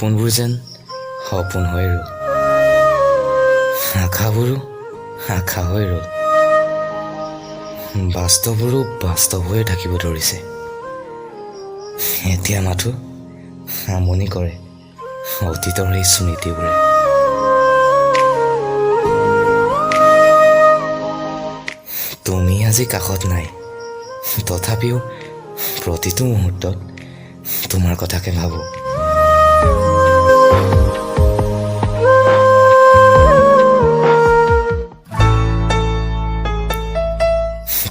সপোনবোৰ যেন সপোন হৈ ৰ'ল, আশাবোৰো আশা হৈ ৰ'ল, বাস্তৱবোৰো বাস্তৱ হৈয়ে থাকিব ধৰিছে। এতিয়া মাথো আমনি কৰে অতীতৰ এই স্মৃতিবোৰে। তুমি আজি কাষত নাই, তথাপিও প্ৰতিটো মুহূৰ্তত তোমাৰ কথাকে ভাবোঁ।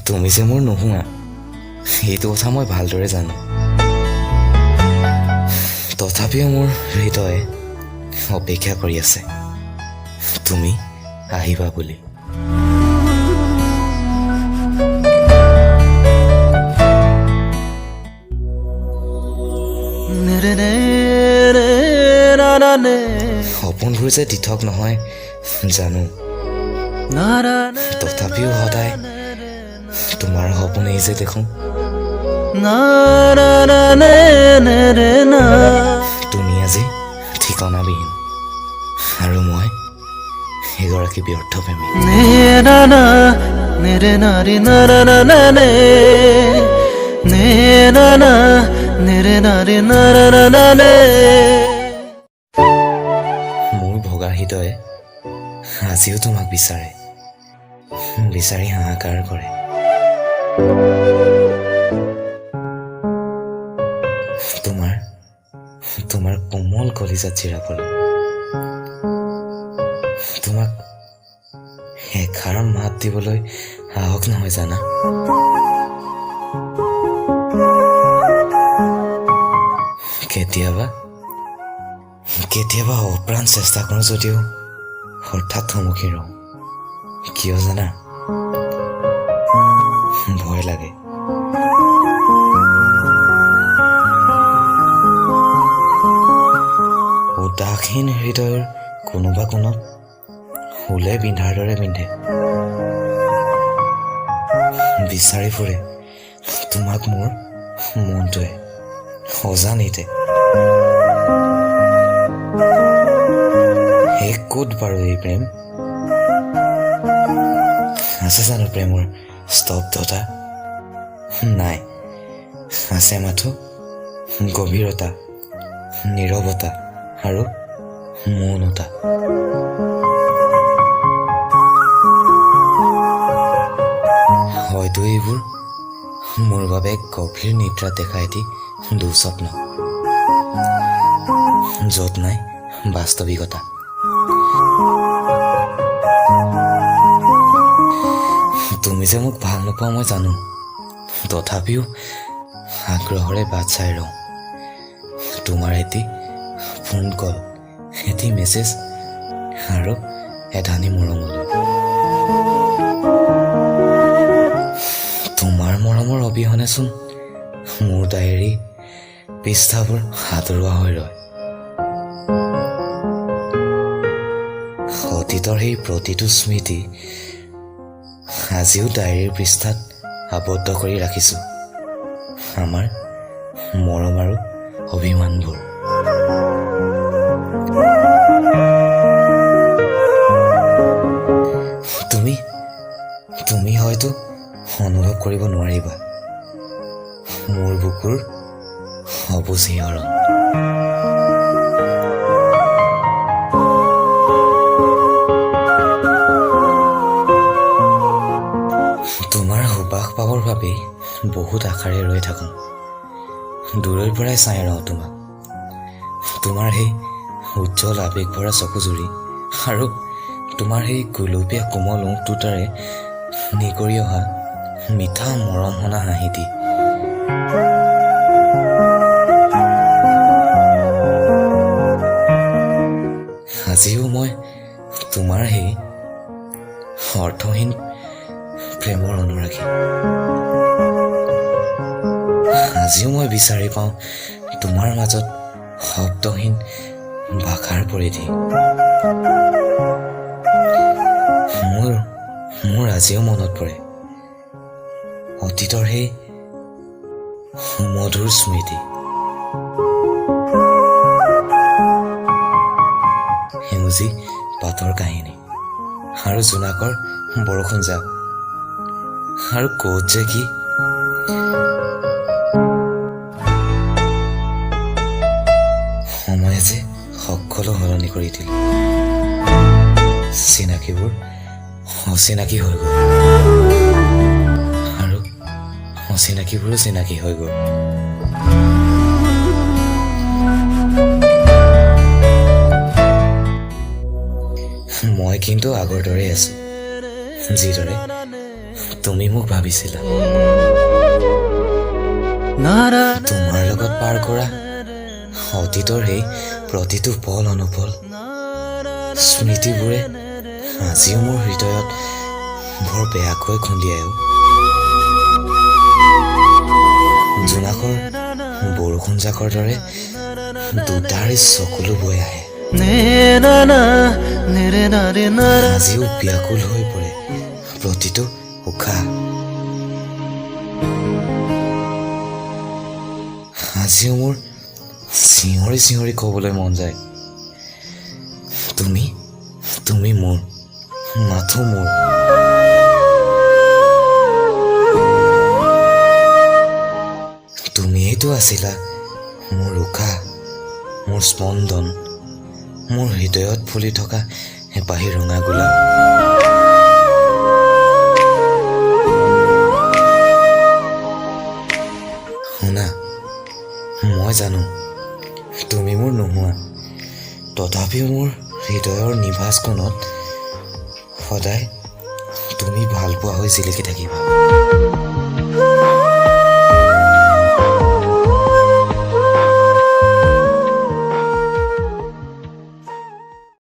তুমি যে মোৰ নোহোৱা সেইটো কথা মই ভালদৰে জানো, তথাপিও মোৰ হৃদয়ে অপেক্ষা কৰি আছে তুমি আহিবা বুলি। সপোনবোৰ যে দিঠক নহয় জানো, তথাপিও সদায় তোমাৰ সপোনেই যে দেখোঁ। তুমি আজি ঠিকনাবিহীন আৰু মই এগৰাকী ব্যৰ্থ প্ৰেমিক। মোৰ ভগা হৃদয়ে আজিও তোমাক বিচাৰে, বিচাৰি হাহাকাৰ কৰে। তোমাৰ তোমাৰ কোমল কলিজাত জিৰাবলৈ, তোমাক এষাৰ মাত দিবলৈ সাহস নহয় জানা। কেতিয়াবা কেতিয়াবা অপ্ৰাণ চেষ্টা কৰোঁ যদিও হঠাৎ থমকি ৰওঁ। কিয় জানা? ভয় লাগে। উদাসীন হৃদয়ৰ কোনোবা কোণত হুলে বিন্ধাৰ দৰে বিন্ধে, বিচাৰি ফুৰে তোমাক মোৰ মনটোৱে অজানিতে। শেষ ক'ত বাৰু এই প্ৰেম? আছে জানো প্ৰেমৰ স্তব্ধতা? নাই, আছে মাথো গভীৰতা, নীৰৱতা আৰু মৌনতা। হয়তো এইবোৰ মোৰ বাবে গভীৰ নিদ্ৰাত দেখা এটি দুঃস্বপ্ন, য'ত নাই বাস্তৱিকতা। তুমি যে মোক ভাল নোপোৱা মই জানো, তথাপিও আগ্ৰহৰে বাট চাই ৰওঁ তোমাৰ এটি ফোন কল, এটি মেছেজ আৰু এধানি মৰমলৈ। তোমাৰ মৰমৰ অবিহনেচোন মোৰ ডায়েৰী পৃষ্ঠাবোৰ সাঁতৰোৱা হৈ ৰয়। অতীতৰ সেই প্ৰতিটো স্মৃতি আজিও ডায়েৰীৰ পৃষ্ঠাত আবদ্ধ কৰি ৰাখিছোঁ, আমাৰ মৰম আৰু অভিমানবোৰ। তুমি তুমি হয়তো অনুভৱ কৰিব নোৱাৰিবা মোৰ বুকুৰ অবুজ শিহৰণ। তোমাৰ সুবাস পাবৰ বাবেই বহুত আশাৰে ৰৈ থাকোঁ, দূৰৈৰ পৰাই চাই ৰওঁ তোমাক। তোমাৰ সেই উজ্জ্বল আৱেগ ভৰা চকুজুৰি আৰু তোমাৰ সেই গুলপীয়া কোমল ওঁঠ দুটাৰে নিগৰি অহা মিঠা মৰম সনা হাঁহিটি। আজিও মই তোমাৰ সেই অৰ্থহীন প্ৰেমৰ অনুৰাগী। আজিও মই বিচাৰি পাওঁ তোমাৰ মাজত শব্দহীন ভাষাৰ পৰিধি। মোৰ মোৰ আজিও মনত পৰে অতীতৰ সেই সুমধুৰ স্মৃতি। সেউজী পাতৰ কাহিনী আৰু জোনাকৰ বৰষুণ জাক আৰু ক'ত যে কি। সময়ে যে সকলো সলনি কৰি দিলে, চিনাকিবোৰ অচিনাকি হৈ গ'ল আৰু অচিনাকিবোৰো চিনাকি হৈ গ'ল। মই কিন্তু আগৰ দৰেই আছো, যিদৰে তুমি মোক ভাবিছিলা। তোমাৰ লগত পাৰ কৰা অতীতৰ সেই প্ৰতিটো পল অনুপল স্মৃতিবোৰে আজিও মোৰ হৃদয়ত বৰ বেয়াকৈ খুন্দিয়াই। জোনাকৰ বৰষুণ জাকৰ দৰে দুটাৰে চকুলো বৈ আহে, আজিও ব্যাকুল হৈ পৰে প্ৰতিটো উশাহ। আজিও মোৰ চিঞৰি চিঞৰি ক'বলৈ মন যায়, তুমি তুমি মোৰ, মাথো মোৰ। তুমিয়েইতো আছিলা মোৰ উশাহ, মোৰ স্পন্দন, মোৰ হৃদয়ত ফুলি থকা এপাহি ৰঙা গোলাপ। শুনা, মই জানো তুমি মোৰ নোহোৱা, তথাপিও মোৰ হৃদয়ৰ নিভাঁজ কোণত সদায় তুমি ভালপোৱা হৈ জিলিকি থাকিবা।